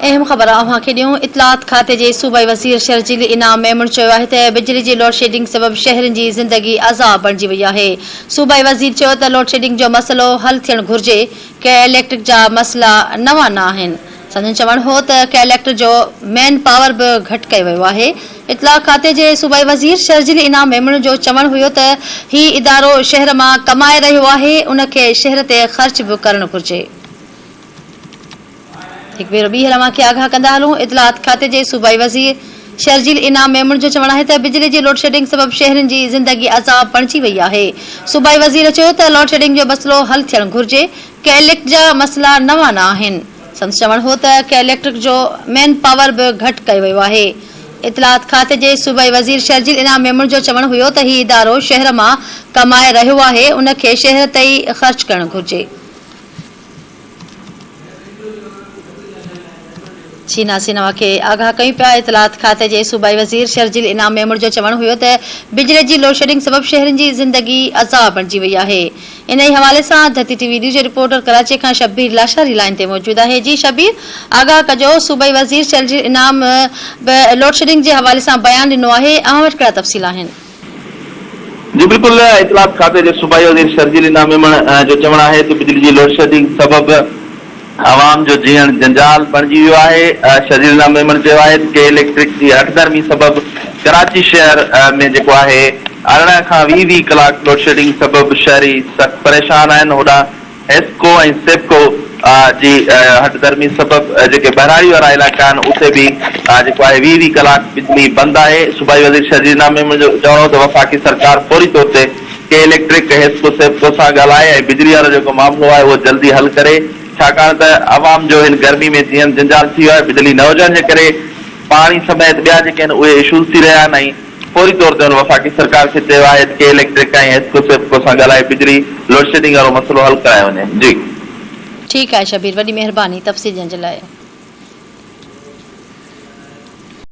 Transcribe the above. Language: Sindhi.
اهم خبر اوهان کي ڏيون، اطلاعات کاتي جي صوبائي وزير شرجيل انعام ميمڻ چيو آهي ته بجلي جي لوڊشيڊنگ سبب شهرين جي زندگي عذاب بڻجي وئي آهي. صوبائي وزير چيو ته لوڊشيڊنگ جو مسئلو حل ٿيڻ گهرجي، ڪي اليڪٽرڪ جا مسئلا نوان نه آهن. سندن چوڻ هو ته ڪي اليڪٽرڪ جو مين پاور به گهٽ ڪيو ويو آهي. اطلاع کاتي جي صوبائي وزير شرجيل انعام ميمڻ جو چوڻ هيو ته هي ادارو شهر مان ڪمائي رهيو آهي، ان کي شهر تي خرچ به ڪرڻ گهرجي. هڪ ڀيرو ٻيهر اوهان کي آگاهه ڪندا هلون، اطلاعات کاتي جي صوبائي وزير شرجيل انعام ميمڻ جو چوڻ آهي ته بجلي جي لوڊشيڊنگ سبب شهرين جي زندگي عذاب بڻجي وئي آهي. صوبائي وزير چيو ته لوڊشيڊنگ جو مسئلو حل ٿيڻ گهرجي، ڪي اليڪٽ جا مسئلا نوان نه آهن. سندس چوڻ هو ته ڪي اليڪٽرڪ جو مين پاور به گهٽ ڪيو ويو آهي. اطلاعات کاتي جي صوبائي وزير شرجيل انعام ميمڻ جو چوڻ هيو ته هي ادارو شهر مان ڪمائي رهيو آهي، ان کي شهر تي ئي خرچ ڪرڻ گهرجي. چينا سينوا کي آگاهه ڪيون پيا. اطلاعات کاتي جي صوبائي وزير شرجيل انعام ميمڻ جو چوڻ هيو ته بجلي جي لوڊشيڊنگ سبب شهرين جي زندگي عذاب بڻجي وئي آهي. انهي حوالي سان ڌرتي ٽي وي نيوز جو رپورٽر ڪراچي کان شبير لاشاري لائين تي موجود آهي جي شبير آگاهه ڪجو صوبائي وزير شرجيل انعام به لوڊشيڊنگ جي حوالي سان بيان ڏنو آهي اوهان وٽ ڪهڙا تفصيل آهن. جي بلڪل اطلاعات کاتي جي صوبائي وزير شرجيل انعام ميمڻ جو چوڻ آهي ته بجلي جي لوڊشيڊنگ سبب عوام جو جيئڻ جنجال بڻجي ويو آهي شرجيل انعام ميمڻ چيو آهي ته ڪي اليڪٽرڪ جي هٺڌرمي سبب ڪراچي شهر ۾ جيڪو آهي 18 کان 20 20 ڪلاڪ لوڊشيڊنگ سبب شهري سخت پريشان آهن هوڏانهن حيسڪو ۽ سيپڪو جي هٺ ڌرمي سبب جيڪي ٻهراڙي وارا علائقا آهن اتي به جيڪو آهي 20 20 ڪلاڪ بجلي بند آهي. صوبائي وزير شرجيل انعام ميمڻ جو چوڻ هو ته وفاقي سرڪار فوري طور تي ڪي اليڪٽرڪ، حيسڪو، سيپڪو سان ڳالهائي ۽ بجلي وارو جيڪو معاملو آهي اهو جلدي حل ڪري ڇاڪاڻ ته عوام جو هن گرمي ۾ جيئڻ جنجال ٿي ويو آهي بجلي نه هجڻ جي ڪري پاڻي سميت ٻيا جيڪي آهن اهي اشوز ٿي رهيا آهن ۽ فوري طور تي هن وفاقي سرڪار کي چيو آهي ته ڪي اليڪٽرڪ ۽ حيسڪو سيپڪو سان ڳالهائي بجلي لوڊشيڊنگ وارو مسئلو حل ڪرايو وڃي. جي. ٺيڪ آهي شبير وڏي مهرباني تفصيل ڏيڻ جي لاء.